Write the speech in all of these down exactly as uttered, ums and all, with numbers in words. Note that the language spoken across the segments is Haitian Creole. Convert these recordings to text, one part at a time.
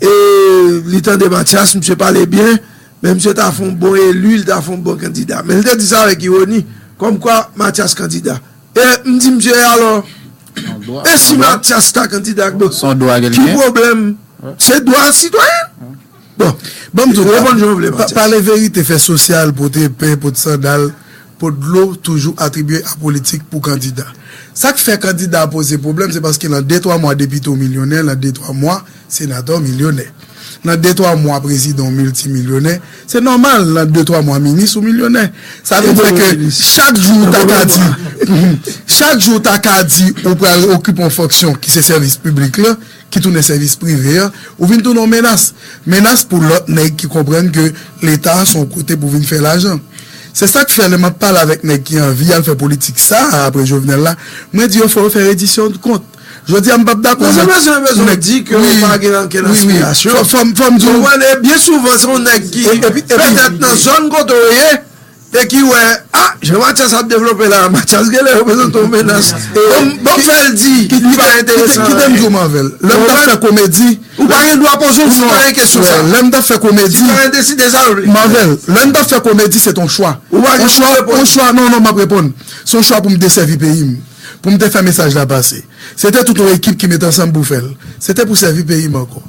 e li tande Mathias, misye pale byen, men misye ta fè yon bon eli, li ta fè yon bon kandida. Men li te di sa avèk iwoni, kòmkwa Mathias kandida. E m di misye, alò, e si Mathias ta kandida, ki pwoblèm? Se dwa sitwayen. Bon, ban m di w, reponn jan w vle, Mathias. Pale verite, fè sosyal, pote pen, pote sandal, pot dlo, toujou atribye a politik pou kandida. Sa k fè kandida a poze pwoblèm, se paske nan de twa mwa depite w milyonè, nan de twa mwa senatè w milyonè. Nan de twa mwa prezidan w miltimilyonè. Se nòmal, nan de twa mwa minis ou milyonè. Sa vle di ke chak jou w ta ka di, chak jou w ta ka di ou pral okipe yon fonksyon ki se sèvis piblik la, ki tounen sèvis prive a, ou vin tounen yon menas. Menas pou lòt nèg ki konprann ke Leta se yon kote pou vin fè lajan. Se sa k fè lè m ap pale avèk nèg ki anvi al fè politik sa a apre Jovenel la, mwen di yo fò yo fè redisyon de kont. Jodi a m p ap dakò. Men se bezwen, bezwen di ke yo pa gen ankenn aspirasyon. Fò m di w. Konprann, e byen souvan se yon nèg ki petèt nan zòn kote w ye, e ki wè, a, jan Mathias ap devlope la, Mathias genlè reprezante yon menas. Bon, bon, fè l di, li pa enteresan. Kite m di w, Marvel. Lè m t ap fè komedi, ou pa gen dwa poze yon sitwayen kesyon sa. Lè m t ap fè komedi, sitwayen deside sa l vle. Marvel, lè m t ap fè komedi, se t on chwa. Ou pa gen dwa reponn. On chwa, non, non, m ap reponn. Se yon chwa pou m desèvi peyi m, pou m te fè mesaj la pase. Se te tout yon ekip ki mete ansanm pou fè l. Se te pou sèvi peyi m ankò.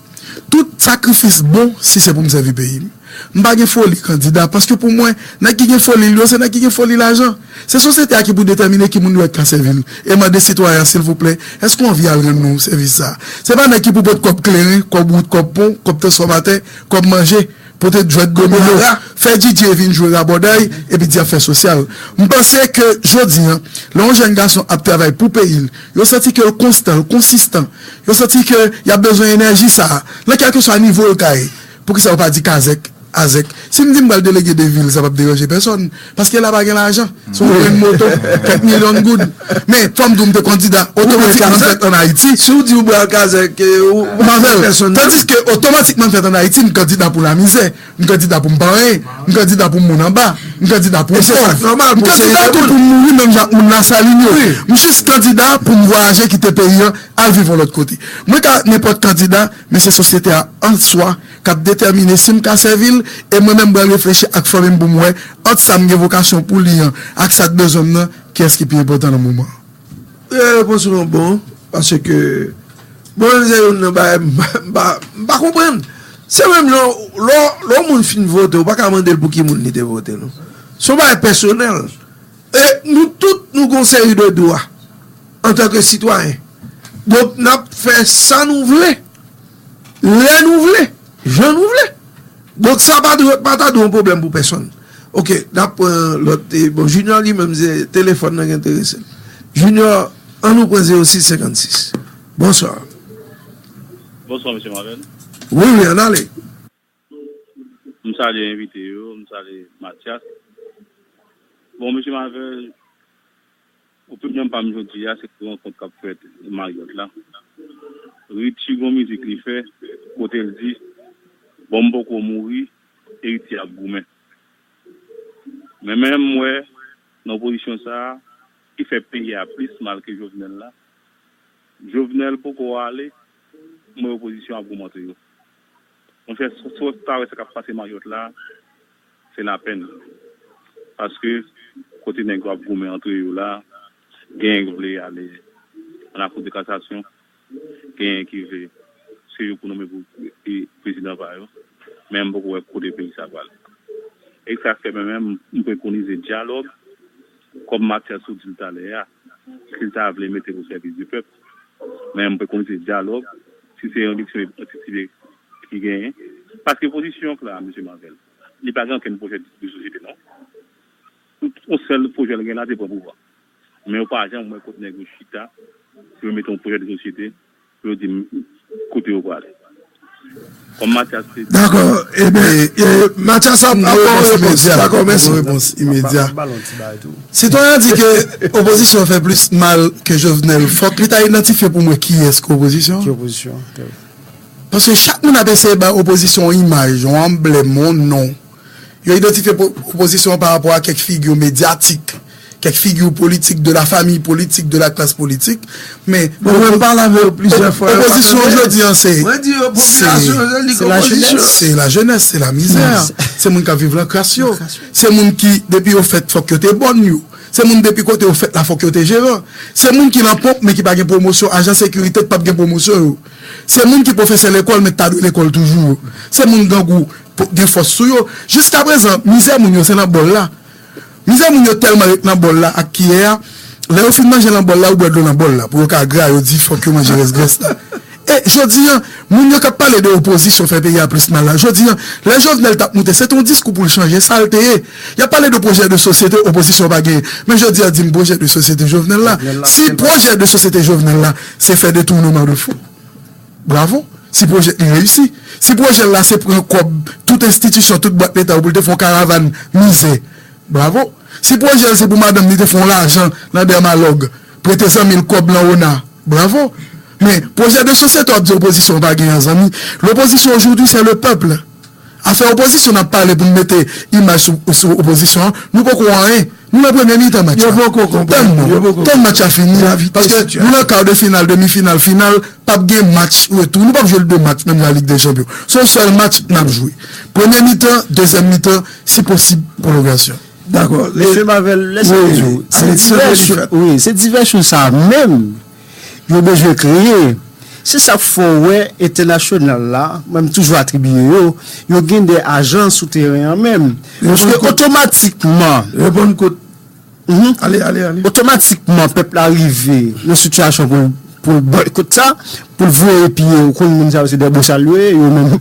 Tout sakrifis bon si se pou m sèvi peyi m. M pa gen foli kandida, paske pou mwen, nèg ki gen foli l yo, se nèg ki gen foli lajan. Se sosyete a ki pou detèmine ki moun yo wè k ka sèvi l. E mande sitwayen an, silvouplè, èske w anvi al rann nou sèvis sa a? Se pa nèg ki pou pot kòb kleren, kòb wout, kòb pon, kòb transfòmatè, kòb manje, pote jwèt domino, fè Djidje vin jwe rabòday, epi di y ap fè sosyal. M panse ke jodi a, lè yon jèn gason ap travay pou peyi l, yo santi ke l konstan, l konsistan, yo santi ke y ap bezwen enèji sa a, nan kèlkeswa nivo l ka ye. Poukisa yo pa di kazèk, azèk? Si m di m pral delege de vil, sa p ap deranje pèsòn, paske la pa gen lajan. Se yon grenn moto, kèk milyon goud. Men, fò m di w, m te kandida, otomatikman m fèt ann Ayiti. Si w di w pral kazèk, ou pa fè pèsòn. Tandiske otomatikman m fèt ann Ayiti, m kandida pou lamizè, m kandida pou m pa anyen, m kandida pou m moun anba, m kandida pou m pòv. M kandida tou pou m mouri menm jan ak moun Lasalin yo. M jis kandida pou m vwayaje kite peyi an, al viv yon lòt kote. Mwen ka nenpòt kandida, men se sosyete a an swa k ap detèmine si m ka sèvi l, e mwen menm m pral reflechi ak fanmi m pou m wè ant sa m gen vokasyon pou li an ak sa k bezwen m nan, kiyès ki pi enpòtan nan moman an. Repons ou an bon, paske mwen menm se youn nan bagay m pa, m pa, m pa konprann. Se menm jan lè, lè yon moun fin vote, ou pa ka mande l pou ki moun li te vote, non. Se yon bagay pèsonèl. E nou tout, nou gen yon seri de dwa antanke sitwayen. Donk, n ap fè sa nou vle, lè nou vle, jan nou vle. Donk, sa pa dwe, pa ta dwe yon pwoblèm pou pèsonn. Oke, n ap pran lòt. E, bon, Junior li menm, se telefòn nan ki enterese l. Junior, an nou pran zewo sis senkannsis. Bonswa. Bonswa, mesye Marvel. Wi, wi, ann ale. M salye envite yo, m salye Mathias. Bon, mesye Marvel, opinyon pa m jodi a, se pou rankont k ap fèt Mayòt la. Richie gon mizik li fè, kote l di, bon, m poko mouri, Eriti ap goumen. Men menm m wè, nan opozisyon sa a, ki fè peyi a plis mal ke Jovenel la, Jovenel poko ale, m wè opozisyon ap goumen antre yo. Monchè, si w ta wè sa k ap pase Mayòt la, se lapèn. Paske kote nèg yo ap goumen antre yo la, genyen ki vle ale an Lakou de Kasasyon, genyen ki vle se yo pou nonmen pou e, prezidan pa yo. Men m poko wè kote peyi sa prale. E sa fè mwen menm, m prekonize dyalòg, kòm Mathias ou di l talè a, si l ta vle mete l o sèvis di pèp. Men m prekonize dyalòg, si se yon eleksyon antisipe ki genyen. Paske pozisyon k la, mesye Marvel, li pa gen okenn pwojè de sosyete, non. Tout yon sèl pwojè l gen la, se pran pouvwa. Men yo pa janm wè kote nèg yo chita pou yo mete yon pwojè de sosyete, pou yo di m kote yo prale. Kòm Mathias te di. Dakò. Ebyen, e, Mathias ap, ap ba w repons. Dakò, mèsi. Repons imedya. Sitwayen an di ke opozisyon fè plis mal ke Jovenel. Fòk li ta idantifye pou mwen kiyès ki opozisyon. Ki opozisyon? Paske chak moun ap eseye bay opozisyon yon imaj, yon anblèm, yon non. Yo idantifye po-, opozisyon an pa rapò a kèk figi medyatik kèk figi politik, de la famille politique, de la classe politique, men Bon, mwen pale avè yo plizyè fwa. Yo pa opozisyon tande. Jodi an se Mwen di yo, popilasyon yo li se la opozisyon. jenès. Se la jenès, se la mizè. Se moun k ap viv nan kras yo. Se moun ki, depi yo fèt, fòk yo te bòn yo. Se moun depi kote yo fèt la, fòk yo te jeran. Se moun ki nan ponp, men ki pa gen pwomosyon, ajan sekirite k p ap gen pwomosyon yo. Se moun ki pwofesè lekòl, men k ta dwe lekòl toujou yo. Se moun grangou po- gen fòs sou yo. Jiskaprezan, mizè moun yo se nan bòl la. Mizè moun yo tèlman ret nan bòl la ak kiyè a, lè yo fin manje nan bòl la, yo bwè dlo nan bòl la. Pou yo ka gra, yo di fòk yo manje rès grès la. E jodi an, moun yo k ap pale de opozisyon fè peyi a plis mal la. Jodi an, lè Jovenel t ap moute, se te yon diskou pou l chanje, sa l te ye. Y ap pale de pwojè de sosyete, opozisyon pa genyen. Men jodi an, di m pwojè de sosyete Jovenel la. Si pwojè de sosyete Jovenel la, se fè detounman de fon. Bravo. Si pwojè li reyisi. Si pwojè l la se pran kòb tout enstitisyon, tout bwat leta yo pou l te fè yon karavàn mizè. Bravo. Si pwojè l se pou madanm li te fè yon lajan nan Dèmalòg, prete zanmi l kòb lan ona. Bravo. Men pwojè de sosyete w ap di opozisyon pa genyen zanmi. L'opposition aujourd'hui c'est le peuple. Afè opozisyon n ap pale pou n mete imaj sou, sou opozisyon an, nou poko anyen. Nou nan premye mitan match Yo la. poko konprann. Tann Yo nou. poko Tann match la fini. Gravite Paske sitiyasyon. Nou nan kar de final, demi final, final. P ap gen match retou. Nou p ap jwe l de match menm la Lig dè Chanpyon. Se yon sèl match n ap jwe. Premye mitan, dezyèm mitan, si posib, pwolongasyon. Dakò. Mesye Mavel, lè sa Wi, di w, se Alexandre divès Dufat. Wi, se divès chou sa menm yo bezwen kreye. Se sa k fè w wè entènasyonal la, mwen m toujou atribiye yo, yo gen de ajan sou teren an menm. Paske otomatikman, Reponn kout. Mhm. Ale, ale, ale. Otomatikman, pèp la rive nan sitiyasyon pou, pou l boykot sa, pou l voye piye yo, konn moun sa yo se de bosal yo ye, yo menm,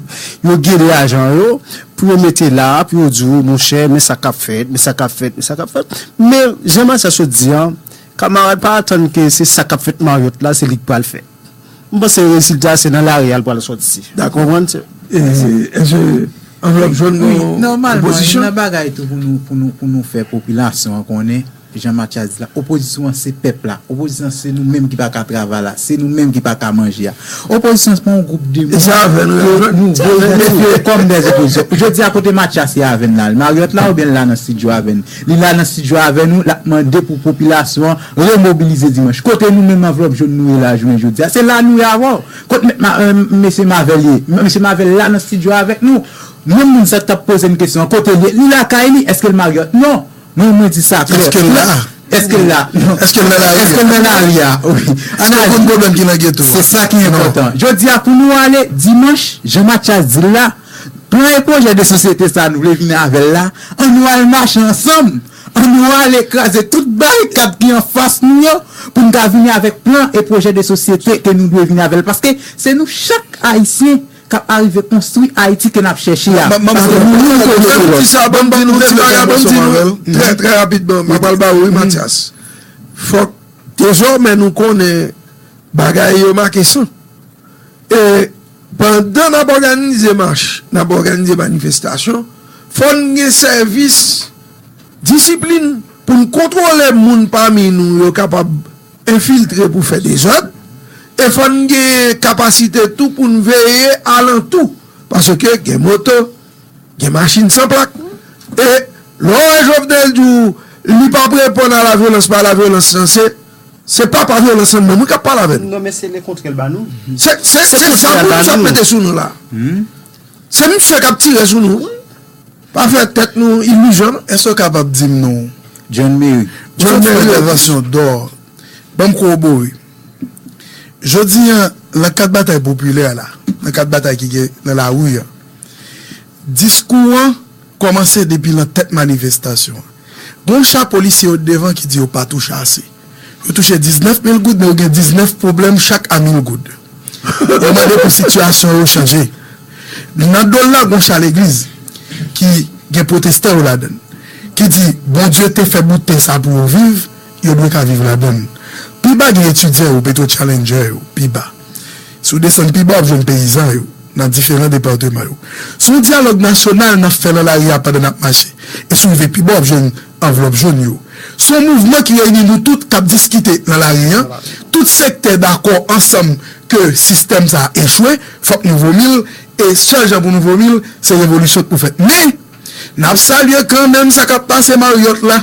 yo gen de ajan yo, pou yo mete la, pou yo di w, monchè, men sa k ap fèt, men sa k ap fèt, men sa k ap fèt. Men, jan Matyas sot di an, kamarad pa atann ke se sa k ap fèt Maryòt la, se li k pral fèt. M panse rezilta se nan lari a l pral sòti. Dakò. Konprann? Se- E, èske anvlòp jòn Wi, gon nòmalman, opozisyon? Yon nan bagay tou pou nou, pou nou, pou nou fè popilasyon an konnen, jan Matyas di la, opozisyon an se pèp la. Opozisyon an se nou menm ki pa ka travay la, se nou menm ki pa ka manje a. Opozisyon an se pa yon gwoup de moun E se avè nou, ke avè- nou se avè nou. voye kòm dè opozisyon. Jodi a kote Matyas ye avè n la? Maryòt la oubyen l la nan estidyo avè n? Li la nan estidyo avè nou, l ap mande pou popilasyon an remobilize dimanch. Kote nou menm anvlòp jòn nou ye la jounen jodi a? Se la nou ye avè w. Kot mèt ma, euh, mesye Mavel ye? Mesye Mavel la nan estidyo avèk nou. Menm moun sa k t ap poze n kesyon an, kote l ye? Li lakay li, èske l Maryòt? Non. Mwen, mwen di sa klè. Èske l la? Èske l la? Non. Èske l nan lari a? Èske l nan lari a? Wi. Èske w konn pwoblèm ki nan geto? Se sa ki enpòtan. Jodi a, pou nou ale dimanch, jan Matyas di l la, plan e pwojè de sosyete sa nou vle vin avè l la, ann nou al mache ansanm. Ann nou ale kraze tout barikad ki anfas nou yo, pou n ka vini avèk plan e pwojè de sosyete ke nou dwe vini avè l. Paske se nou chak Ayisyen k ap arive konstwi Ayiti ke n ap chèche a. Ma- ma- Paske ma- nou, nou, ma- nou, ma- Ti sa, ban m di nou, Mwen ti bagay, ban m di nou, Manuel. trè, trè rapidman, mwen pral ba ou, wi, Matyas. Fòk, dezòmè, nou konnen bagay yo make san. E pandan n ap òganize mach, n ap òganize manifestasyon, fò n gen sèvis disiplin pou n kontwole moun pami nou yo kapab enfiltre pou fè dezòd. E fò n gen kapasite tou pou n veye alantou. Paske gen moto, gen machin san plak. E lè w wè Jovenel di w li p ap reponn a la vyolans pa la vyolans lan, se, se pa pa vyolans lan menm wi k ap pale avè n. Non, men se lekontrè l ba nou. Se, se, se sa moun sa mete sou nou la. Se misye k ap tire sou nou. Pa fè tèt nou ilizyon non. Èske w kapab di m non? John Mary. Ou fè yon entèvansyon dò. Ban m kowobore. Jodi an, nan kad batay popilè la, nan kad batay ki gen nan lari a, diskou an kòmanse depi nan tèt manifestasyon an. Gon cha polisye yo devan ki di yo pa touche ase. Yo touche diznèf mil goud, men yo gen diznèf pwoblèm chak a mil goud. Yo mande pou sitiyasyon yo chanje. Nan do l la, gon cha legliz ki gen pwotestan yo ladan l, ki di Bondye te fè bout tè sa pou yo viv, yo dwe ka viv ladan l. Pi ba gen etidyan yo, Petro Challenger yo, pi ba. Si w desann pi ba, w ap jwenn peyizan yo nan diferan depatman yo. Se yon dyalòg nasyonal n ap fè nan lari a pandan n ap mache. E si w rive pi ba, w ap jwenn anvlòp jòn yo. Se yon mouvman ki reyini nou tout k ap diskite nan lari an. Tout sektè dakò ansanm ke sistèm sa a echwe, fòk nou vomi l, e sèl jan pou nou vomi l, se revolisyon k pou fèt. Men, n ap salye kanmenm sa k ap pase Maryòt la.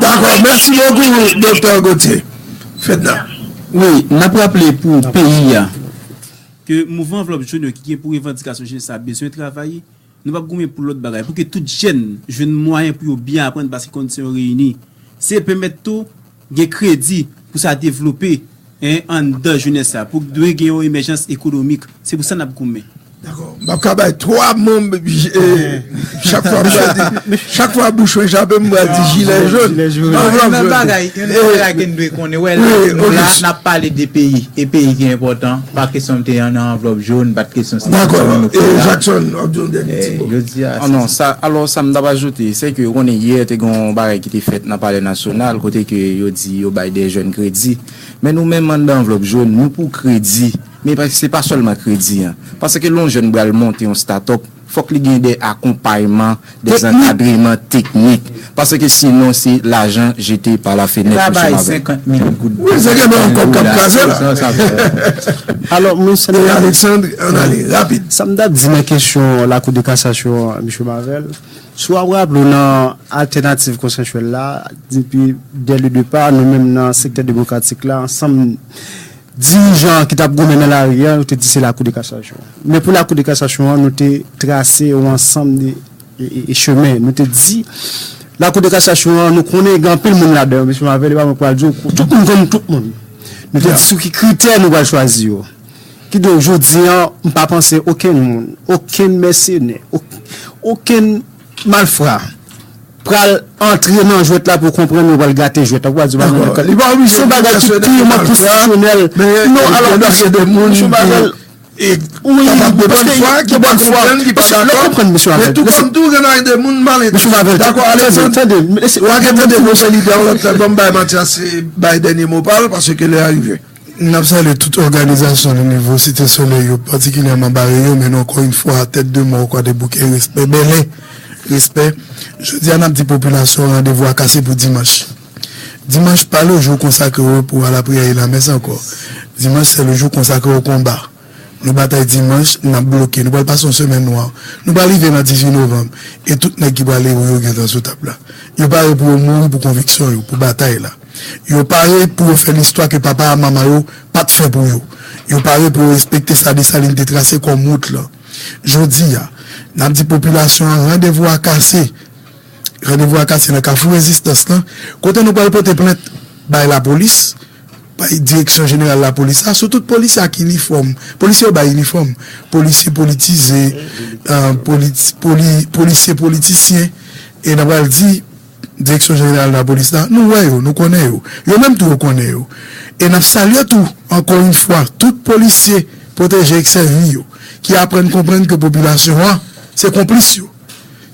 Dakò, mèsi bokou, Doktè Gauthier. Fedna. Wi, n ap raple pou peyi a ke mouvman Anvlòp Jòn yo ki gen pou revandikasyon jenès la bezwen travay, nou p ap goumen pou lòt bagay, pou ke tout jèn jwenn mwayen pou yo byen aprann paske kondisyon yo reyini. Se pèmèt tou gen kredi pou sa devlope en, anndan jenès la, pou dwe gen yon emèjans ekonomik. Se pou sa n ap goumen. Dakò. M ap ka bay twa manm chak fwa m pral di, chak fwa bouch mwen chape m pral di jilè jòn. Anvlòp jòn. Yon bagay, yon bagay ke n dwe konnen, wè, la, nou la, n ap pale de peyi, e peyi ki enpòtan, pa kesyon m te nan anvlòp jòn, pa t kesyon se. Dakò, e Jackson, w ap di yon dènye ti mo. Jodi a. Non, sa, alò, sa m t ap ajoute, se ke ou konnen yè te gen yon bagay ki te fèt nan Palè Nasyonal, kote ke yo di yo bay de jèn kredi. Men nou menm anndan anvlòp jòn, nou pou kredi. Men se pa sèlman kredi an. Paske lè yon jèn pral monte yon start-up, fòk li gen de akonpayman, de zankadreman teknik. Paske sinon se lajan jete pa la fenèt, mesye Mavel. Wi, se gen yon kòb k ap kraze la. Alò, mwen sa. Alexandre, ann ale, rapid. Sa m t ap di nan kesyon Lakou de Kasasyon an, mesye Mavel, si w ap raple w nan altènativ konsansyèl la, depi dè le depa, nou menm nan sektè demokratik la, ansanm dirijan ki t ap goumen nan lari a, yo te di se Lakou de Kasasyon. Men pou Lakou de Kasasyon an, nou te trase yon ansanm de e, e, e chemen. Nou te di, Lakou de Kasasyon an, nou konnen gen anpil moun ladan yo, mesye Mavel, e pa mwen k pral di w, tout moun konn tout moun. Nou te di sou ki kritè nou pral chwazi yo. Kidonk, jodi an, m pa panse okenn moun, okenn mèsenè, okenn malfra pral antre nan jwèt la pou konprann yo pral gate jwèt la, pou pral di bagay nan kat. Se yon bagay ki piman konstitisyonèl. Non, alò, mesye Mavel, wi, paske gen de fwa ki pa konprann, ki pa dakò. Men tou kòm tou, gen de moun malentèprete. Dakò, Alexandre. W a gen tande nou se lidè w lòt lè, ban m bay Mathias bay dènye mo pa l, paske lè a rive. N ap salye tout òganizasyon nan nivo Site Solèy yo, patikilyèman bare yo, men nou ankò yon fwa, tèt de mò, Kwadèboukè, respè, Bèlè, respè. Jodi a, n ap di popilasyon an randevou a kase pou dimanch. Dimanch pa le jou konsakre w pou al lapriyè e lamès ankò. Dimanch se le jou konsakre o konba. Nou batay dimanch, n ap bloke. Nou pral pase yon semèn nwa. Nou pral rive nan dizuit novanm. E tout nèg ki pral ere yo gentan sou tab la. Yo pare pou yo mouri pou konviksyon yo, pou batay la. Yo pare pou yo fè listwa ke papa a manman yo pa t fè pou yo. Yo pare pou yo respekte sa Desalin te trase kòm wout lan. Jodi a, n ap di popilasyon an randevou a kase. Randevou a kase nan Kafou Rezistans lan, kote nou pral pote plent bay lapolis, bay Direksyon Jeneral Lapolis la, sou tout polisye ak inifòm. Polisye yo bay inifòm. Polisye politize, polisye politisyen, e n ap pral di Direksyon Jeneral Lapolis la, nou wè yo, nou konnen yo. Yo menm tou yo konnen yo. E n ap salye tou, ankò yon fwa, tout polisye pwoteje e k sèvi yo, ki aprann konprann ke popilasyon an se konplis yo.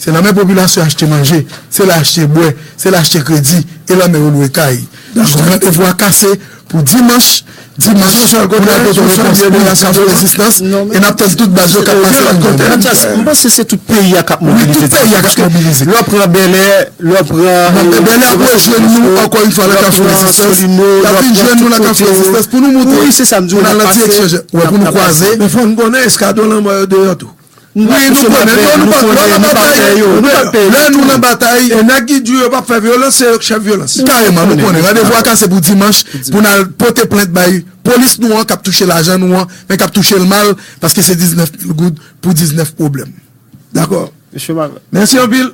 Se nan men popilasyon achte manje, se la achte bwè, se la achte kredi, e nan men yo lwe kay. Donk randevou a kase pou dimanch, dimanch, pou n al pote repons pou Kafou Rezistans, e n ap tann tout baz yo k ap pase nan men yo. M panse se tout peyi a k ap mobilize. Wi, tout peyi a k ap mobilize. Lè w pran Bèlè, lè w pran. Bèlè ap rejwenn nou ankò yon fwa nan Kafou Rezistans. Y ap vin jwenn nou nan Kafou Rezistans pou nou montre. Wi, se sa m di w, n ap pase. Pou n al nan direksyon, wè, pou nou kwaze. Men fò n konnen eskadwon lanmò yo deyò tou. Wi, nou konnen. Non, nou pa, lè nou nan batay, lè nou nan batay, e nèg ki di yo p ap fè vyolans, se yo k chèf vyolans. Kareman, nou konnen. Randevou a kase pou dimanch, pou n al pote plent bay polis nou an k ap touche lajan nou an, men k ap touche l mal, paske se diznèf mil goud pou diznèf pwoblèm. Dakò. Mèsi anpil.